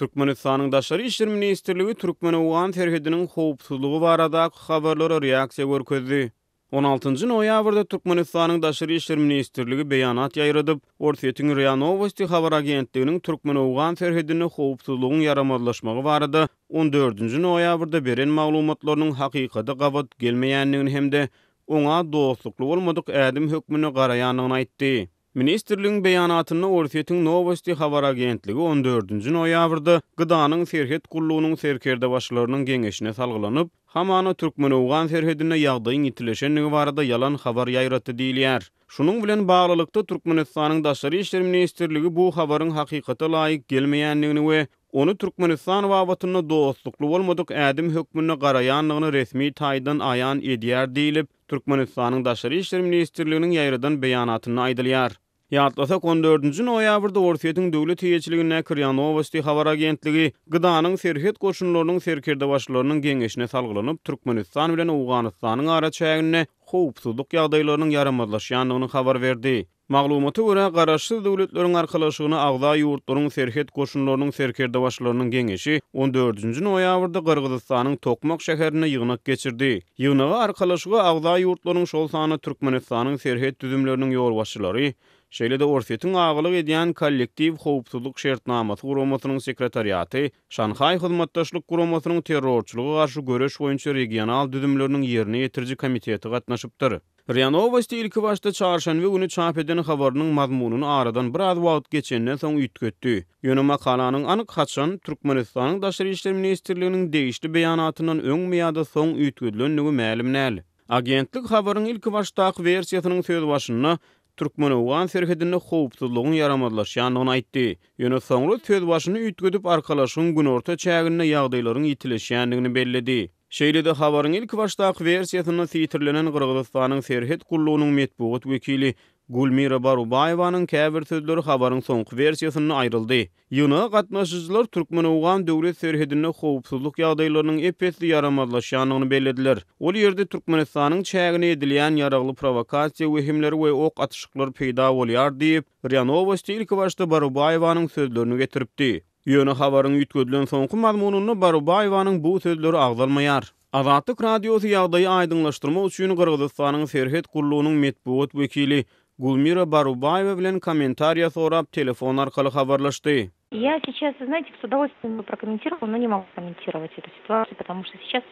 Türkmenistanyň Daşary işler ministrligi türkmen-owgan serhediniň howpsuzlygy baradaky habarlara reaksiýa görkezdi. On altynjy noýabrda Türkmenistanyň Daşary işler ministrligi beýanat ýaýradyp, Orsýetiň Ria Nowosti habar agentliginiň türkmen-owgan serhedinde howpsuzlygyň ýaramazlaşmagy barada on dördünji noýabrda beren maglumatlarynyň hakykata gabat gelmeýändigini hem-de oňa dostlukly bolmadyk ädim hökmünde garaýandygyny aýtdy. Ministrligiň beýanatynda Orsýetiň Nowosti habar agentligi on dördünji noýabrda GDA-nyň Serhet gullugynyň serkerdebaşylarynyň geňeşine salgylanyp, hamana türkmen-owgan serhedinde ýagdaýyň ýitileşendigi barada ýalan habar ýaýratdy diýilýär. Şunuň bilen baglylykda, Türkmenistanyň Daşary işler ministrligi bu habaryň hakykata laýyk gelmeýändigini we ony Türkmenistan babatynda dostlukly bolmadyk ädim hökmünde garaýandygyny resmi taýdan aýan edýär diýlip, Türkmenistanyň Daşary işler ministrliginiň ýaýradan beýanatynda aýdylýar. Ýatlasak, on dördünji noýabrda Orsýetiň döwlet eýeçiligindäki Ria Nowosti habar agentligi GDA-nyň serhet goşunlarynyň serkerdebaşylarynyň geňeşine salgylanyp, Türkmenistan bilen Owganystanyň araçäginde howpsuzlyk ýagdaýlarynyň ýaramazlaşýandygyny habar berdi. Maglumata görä, Garaşsyz Döwletleriň Arkalaşygyna agza ýurtlaryň serhet goşunlarynyň serkerdebaşylarynyň geňeşi on dördünji noýabrda Gyrgyzystanyň Tokmak şäherinde ýygnak geçirdi. Ýygnaga Arkalaşyga agza ýurtlaryň, şol sanda Türkmenistanyň serhet düzümleriniň ýolbaşçylary, şeýle-de Orsýetiň agalyk edýän Kollektiw howpsuzlyk şertnamasy guramasynyň sekretariaty, Şanhaý Hyzmatdaşlyk Guramasynyň terrorçylyga garşy göreş boýunça regional düzümleriniň ýerine ýetiriji komiteti gatnaşypdyr. Ria Nowosti ilkibaşda çarşenbe güni çap eden habarynyň mazmunyny aradan biraz wagt geçenden soň üýtgetdi. Ýöne makalanyň anyk haçan, Türkmenistanyň Daşary işler ministrliginiň degişli beýanatyndan öňmi ýa-da soň üýtgedilendigi mälim däl. Agentlik habaryň ilkibaşdaky wersiýasynyň sözbaşynda türkmen-owgan serhedinde howpsuzlygyň ýaramazlaşýandygyny aýtdy. Ýöne soňra sözbaşyny üýtgedip Arkalaşygyň günorta çäginde ýagdaýlaryň ýitileşýändigini belledi. Şeýle-de habaryň ilkibaşdaky wersiýasynda sitirlenen Gyrgyzystanyň serhet gullugynyň metbugat wekili Gulmira Barubaýewanyň käbir sözleri habaryň soňky wersiýasynda aýryldy. Ýygnaga gatnaşyjylar türkmen-owgan döwlet serhedinde howpsuzlyk ýagdaýlarynyň ep-esli ýaramazlaşýandygyny bellediler. Ol ýerde Türkmenistanyň çägine edilýän ýaragly prowokasiýa wehimleri we ok atyşyklar peýda bolýar diýip, Ria Nowosti ilkibaşda Barubaýewanyň sözlerini getiripdi. Ýöne habaryň üýtgedilen soňky mazmunynda Barubaýewanyň bu sözleri agzalmaýar. Azatlyk Radiosy ýagdaýy aýdyňlaşdyrmak üçin Gyrgyzystanyň serhet gullugynyň metbugat wekili Gulmira Barubaýewa bilen kommentariýa sorap telefon arkaly habarlaşdy. Я сейчас, знаете, с удовольствием бы прокомментировала, но не могу комментировать эту ситуацию, потому что сейчас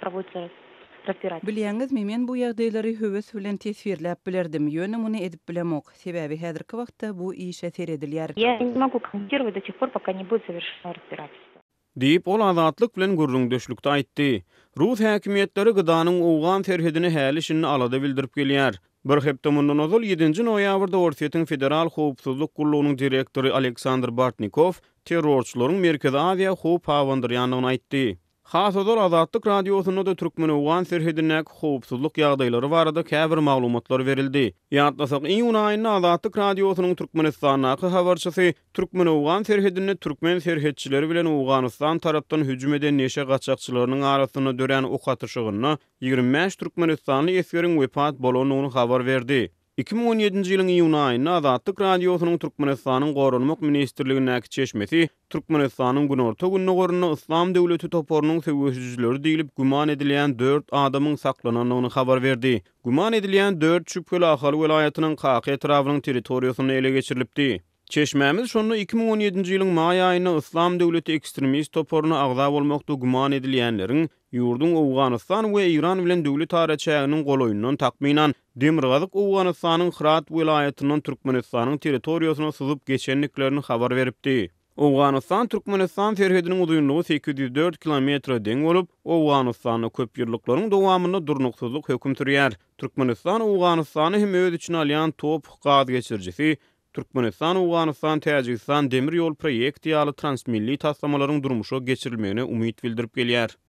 проводится разбирательство. Bilýäňizmi, men bu ýagdaýlary höwes bilen teswirläp bilerdim, ýöne muny edip bilemok. Sebäbi häzirki wagtda bu işe seredilýär. Я не могу комментировать до тех пор, пока не будет завершено разбирательство. Diýip, ol Azatlyk bilen gürrüňdeşlikde aýtdy. Rus häkimiýetleri GDA-nyň owgan serhedine häli-şindi alada bildirip gelýär. Bir hepde mundan ozal, ýedinji noýabrda Orsýetiň Federal howpsuzlyk gullugynyň direktory Aleksandr Bortnikow terrorçylaryň Merkezi Aziýa howp abandyrýandygyny aýtdy. Has ozal Azatlyk Radiosynda-da türkmen-owgan serhedindäki howpsuzlyk ýagdaýlary barada käbir maglumatlar berildi. Ýatlasak, iýun aýynda Azatlyk Radiosynyň Türkmenistandaky habarçysy türkmen-owgan serhedinde türkmen serhetçileri bilen Owganystan tarapdan hüjüm eden neşe gaçakçylarynyň arasynda dörän ok atyşygynda 25 türkmenistanly esgeriň wepat bolandygyny habar berdi. 2017-nji ýylyň iýun aýynda Azatlyk Radiosynyň Türkmenistanyň Goranmak ministrligindäki çeşmesi Türkmenistanyň günorta-gündogarynda Yslam döwleti toparynyň söweşijileri diýlip güman edilýän dört adamyň saklanandygyny habar berdi. Güman edilýän dört şübheli Ahal welaýatynyň Kaka etrabynyň territoriýasynda ele geçirilipdi. Çeşmämiz şonda 2017-nji ýylyň maý aýynda Yslam döwleti ekstremist toparyna agza bolmakda güman edilýänleriň ýurduň Owganystan we Eýran bilen döwlet araçäginiň golaýyndan takmynan demirgazyk Owganystanyň Hyrat welaýatyndan Türkmenistanyň territoriýasyna syzyp geçendiklerini habar beripdi. Owganystan-Türkmenistan serhediniň uzynlygy 804 kilometre deň bolup, Owganystanda köp ýyllyklaryň dowamynda durnuksyzlyk höküm sürýär. Türkmenistan Owganystany hem öz içine alýan TOPH gaz geçirijisi, Türkmenistan-Owganystan-Täjigistan demir ýol proýekti ýaly transmilli taslamalaryň durmuşa geçirilmegine umyt bildirip gelýär.